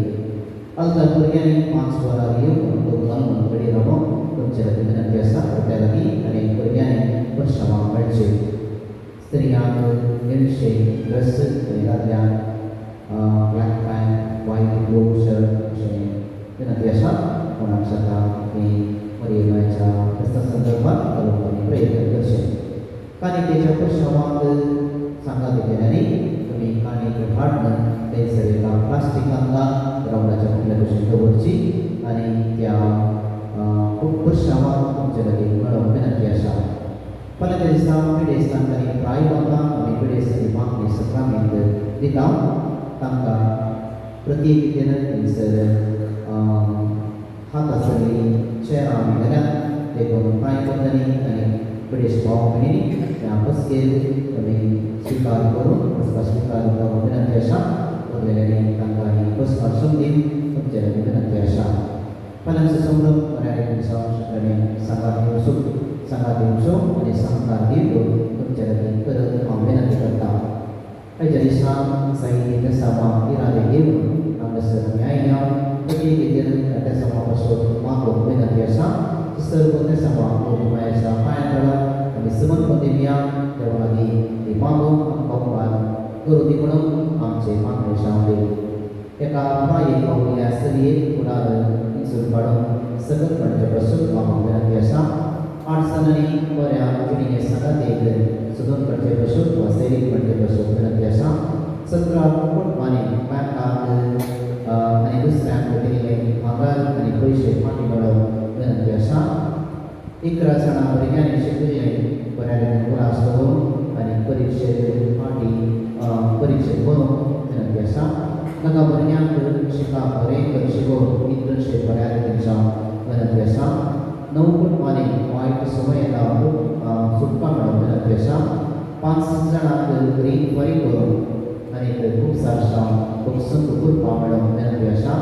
आल्तार भुरग्यांनी 5 वरार येवन लोक घालून रेडी रावोंक तुमचे लागीं विनंती आसा. प्रोट्या लागीं आनी भुरग्यांनी पुरसांवाक मेळचे. स्त्रियांक निळशे ड्रेस आनी दादल्यांक black pant, white blue shirt अशें विनंती आसा. कोणाक जाता की मरियमाच्या क्रिस्ता संदर्भात लोकांनी प्रयत्न करचे. काणिकेच्या पुरसांवाक सांगात केल्यानी तुमी काणीक हाडून थंयसर एका प्लास्टिकांत घालून ग्रावंडाच्या मुखल्या भशेन दवरची आनी त्या पुरसांवाक तुमचे लागीं मेळोवंक विनंती आसा. फाल्यां दिसा पिडेस्तांक आनी प्रायवांक आमी पिडेस्तांनी मागणी सक्रामेंत दिता. तांकां प्रत्येक रितीन थंयसर हात आसलेली चेरां आमी घाल्यात. देखून प्रायवांतांनी आनी पिडेस्त भाव भयणींनी ह्या बसकेर तुमी स्विकार करून बसका स्विकार करूंक विनंती आसा. उरलेल्यांनी तांकां ही बसका समजून तुमचे लागीं विनंती आसा. फाल्यांचो संभ्रम बऱ्या रितीन सगळ्यांनी सांगात दिवचो, सांगात दिवचो आनी सहकार दिवन तुमचे लागीं परत हांव विनंती करता. आयच्या दिसा साहित्य तेसांवां इरादे घेवन हांगासर आमी आयल्या. प्रत्येक रितीन त्या तेसांवां पासून मागोवंक विनंती आसा. सर्व तेसांवां लोक मायेच्या पांया तळा आमी समर्पण दिवया. देवा लागीं ती मागोवंक आमकां उपकार करूं दी म्हणून आमचे मागणे जावं. एका प्रायेक पाविल्ल्या चलयेक फुडार इंसून काडून सकत म्हणचे पासून मागोवंक विनंती आसा. 8 जाणांनी बऱ्या जिणें सांगातेक सोदून काडचे पासून वा सैरीक म्हणचे पासून विनंती आसा. 17 कुटुंबांनी बँकाक आनी दुसऱ्यांक दिल्ले भांगर आनी पयशे फाटीं मेळोवंक विनंती आसा. 11 जाणां भुरग्यांनी शिकिल्ले बऱ्या रितीन उलास दवरून आनी परिक्षेक फाटीं परिक्षेक बरोवंक विनंती आसा. ताका भुरग्यांक शिकप बरें कर शिकोवन इंटर्नशीप बऱ्या रितीन जावंक विनंती आसा. 9 कुटुंबांनी वायट समय येता सुटका मेळोवंक विनंती आसा. 5 जाणांक रीण फारीक करून आनी खूब सारसांव खूब कृपा मेळोवंक विनंती आसा.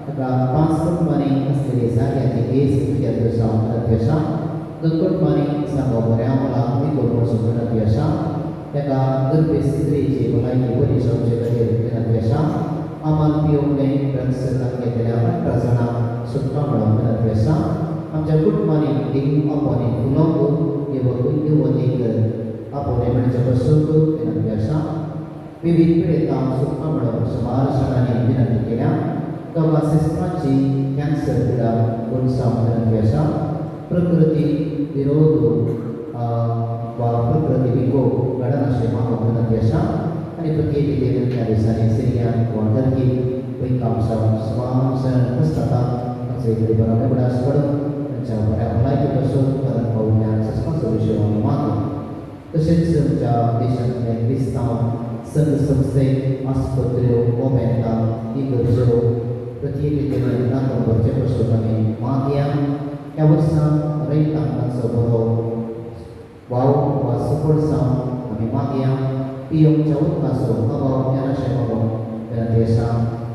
ताका 5 कुटुंबांनी आसलेली जाग्याची केस इत्यर्थ जावंक विनंती आसा. 2 कुटुंबांनी सांगो बऱ्या मुलाक विकोप वचूंक विनंती आसा. ताका गर्भेस्त स्त्रीची भलायकी बरी जावचे खातीर विनंती आसा. आमाल पियोवणे ड्रग्स घेतलेल्या 18 जाणांक सुटका मेळोवंक विनंती आसा. आमच्या कुटुंबांनी देव आपोवणे फुलोवंक युवतीक आपोवणे म्हणचे पासून विनंती आसा. विविध पिडेतांक सुटका मेळोवंक सुमार जाणांनी विनंती केल्या. दोगां सिस्टरांची कॅन्सर पिडा गुणसावंक विनंती आसा. प्रकृती विरोध वा प्रकृती विकोप घडनाशें मागोवंक विनंती आसा. आनी प्रत्येक रितीन त्या दिसांनी सिरियान वा टर्की भुंयकांप जावन सुमार जाण कश्टाता तांचो एक बरो उगडास काडून तांच्या बऱ्या भलायकी पासून मरण पाविल्ल्या सस्पाचो विशय आमी मागता. तशेंच आमच्या देशांतले क्रिस्तांव संघ संस्थे आस्पत्र्यो कोमेंतां इगर्ज्यो प्रत्येक रितीन नातून भरचे पासून आमी मागया. ह्या वर्सा रयतांक तांचो बरो वाव वा सफळ जावन आमी मागया. पियोवच्या उदकाचो अभाव येनाशें मागोवंक विनंती आसा.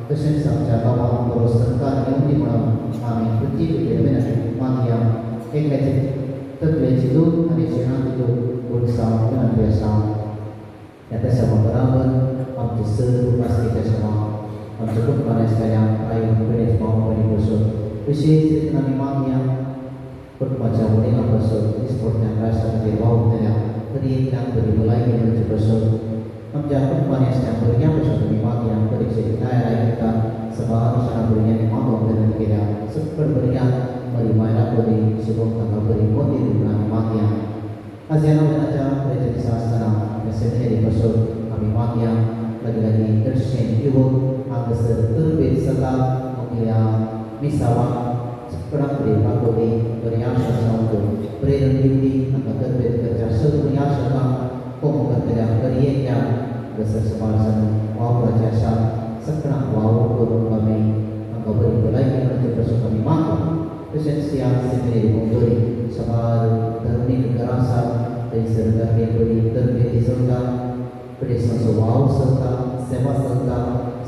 तशेंच आमच्या गांवांत बरो सरकार येवंदी म्हणून आमी प्रत्येक रितीन विनंती मागया. एकल्याचे तकलेची दूख आनी शिणाची दूख गुणसावंक विनंती आसा. ह्या तेसांवा बराबर आमचे सर उपासकी तेसांवां आमच्या कुटुंबान आसलेल्या प्राय पिडेस्त भाव भयणी पासून विशेश रितीन आमी मागया. कुटुंबाच्या वडिलां पासून दिसपट्ट्या राष्ट्रा खातीर वावुरतल्या तरी एकल्याक बरी भलायकी मेळचे पासून आमच्या कुटुंबांनी आसल्या भुरग्यां पासून आमी मागया. परिक्षेक तयार करता सबार जाणां भुरग्यांनी मागोवंक विनंती केल्या. सकट भुरग्यांक बरी मायरा बरी शिकोवंक तांकां बरी मोती म्हणून आमी मागया. आज ह्या नव्याच्या प्रेच्या दिसा आसतना ह्या सेमिनरी पासून आमी मागया. लागीं लागीं चडशे युवक हांगासर तरबेज जाता मुखेल्या मिसावाक सकडां कडेन राखोवपी बरी आशा जावन प्रेरण दिवपी तांकां तरबेज करच्या सगळीं आशा कोमो करतल्या दरयेंतल्या हांगासर सुमार जाण वावराचे आशा सकडांक वावर करूंक आमी तांकां बरी भलायकी मेळचे पासून आमी मागता. तशेंच ह्या सेमिनरी भोंवतणी सुमार धर्मीक घरां आसात. थंयसर धर्मीक बरी तरबेती चलता, पिडेस्तांचो वावर चलता, सेवा चलता.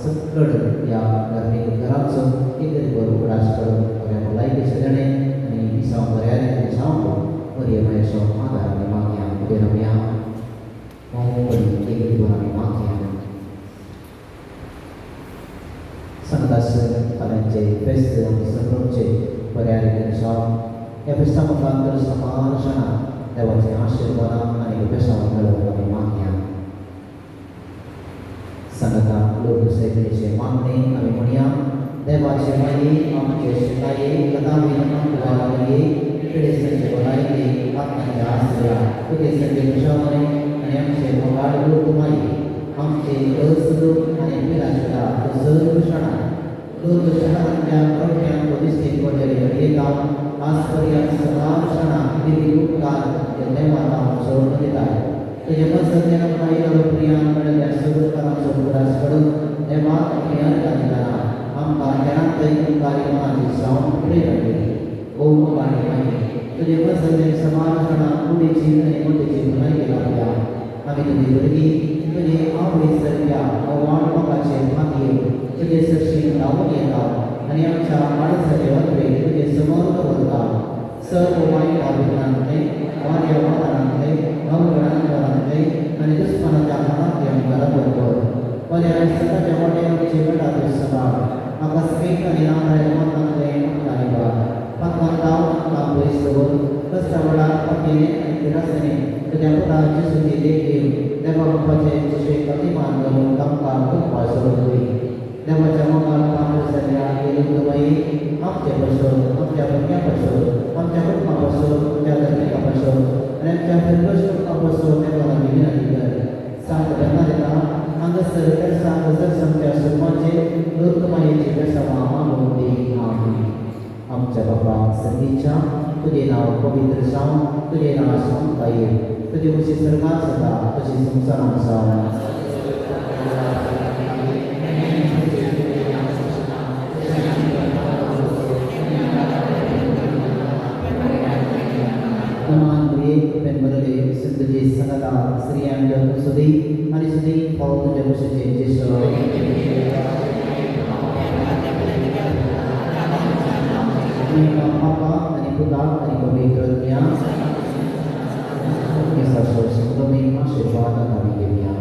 सकड ह्या धार्मीक घरांचो एक तरी बरो उगडास करून बऱ्या भलायकेचे देणें आनी मिसांव बऱ्या रितीन जावन कृपया संतास फेस्त संभ्रमचे पर्याय ह्या फेस्ता मुखार समान जाणां देवाचे आशिर्वाद आनी बेसांव मेळोवंक आमी मागया. सांगता लोक सेवेचे मागणे आमी म्हणया देवाचे माये आमचे शिकाये कथावीन आमकां पिडेस्तांचे भलायके आत्म्याच्या आसऱ्या पिडेस्तांचे खुशालकाय आनी आमचे मोगाळ लोक माये आमचे अस आनी पिराशेता सर्व शाणा लोक शहरांतल्या प्रख्यात दिश्टीन पडलेले येता आसपर्यंत सदां शाणा दिली उपकार देवाक हांव सोडून दिताय. तुजे पसंत आमकां प्रियान मेळिल्ल्या सर्वकारांचो उगडास करून देवाक आमी अर्गां दितना आमकां हेरांतय उपकारी मनाची जावन प्रेरणा दिली. ओ मोगाळी माये तुजे पसंत समान जाणां कुडीची आनी मतीची भलायकी लाभल्या. आमी तुजी भुरगीं तुजे आवडी सारक्या अवाड मोगाचे मातयेन तुजे सरशी धांवून येता आनी आमच्या माणसाचे वतरे तुजे समोर दवरता. सर्व वायट विघ्नांतले वाऱ्या वादळांतले अवगणांतले आनी दुस्मानाच्या हातांतले आमकां राखण कर. बऱ्या सताच्या वाटेन आमचे गटाचे सभाव आकस्मीक आनी नामराय मरणांतले आमकां निवार पातकान धांवन आमकां पयस दवर. कश्टा वेळार पातयेने आनी तिरासेने तुज्या पुता जेजूची देख घेवन देवा बापाचे जिशे प्रतिमान घालून आमकां करपा सोडून दी. देवाच्या मोगान पात्र जाल्ल्या येलुदबाई आमचे पासून आमच्या भुरग्यां पासून आमच्या कुटुंबा पासून आमच्या धर्मिका पासून आनी आमच्या फिरगोश कुटुंबा पासून देवा लागीं विनंती कर. सांत बेर्नादेता हांगासर पेरसा हांगासर आमच्या सुरमाचे लोकमायेची बेसांवां मागून दी. आमेन. आमच्या बापा सर्गीच्या तुजें नांव पवित्र जावं, तुजें नांव सांगता येवं, तुजें मुशी सरकार जाता तशी संवसारांत जावं. संगता स्त्रियांच्या सुदी आनी सुदी फळ तुज्या कुशीचे जेसू. बापा आनी पुताक आनी पवित्र आत्म्याक संभ्रमी आशिर्वाद आमी घेवया.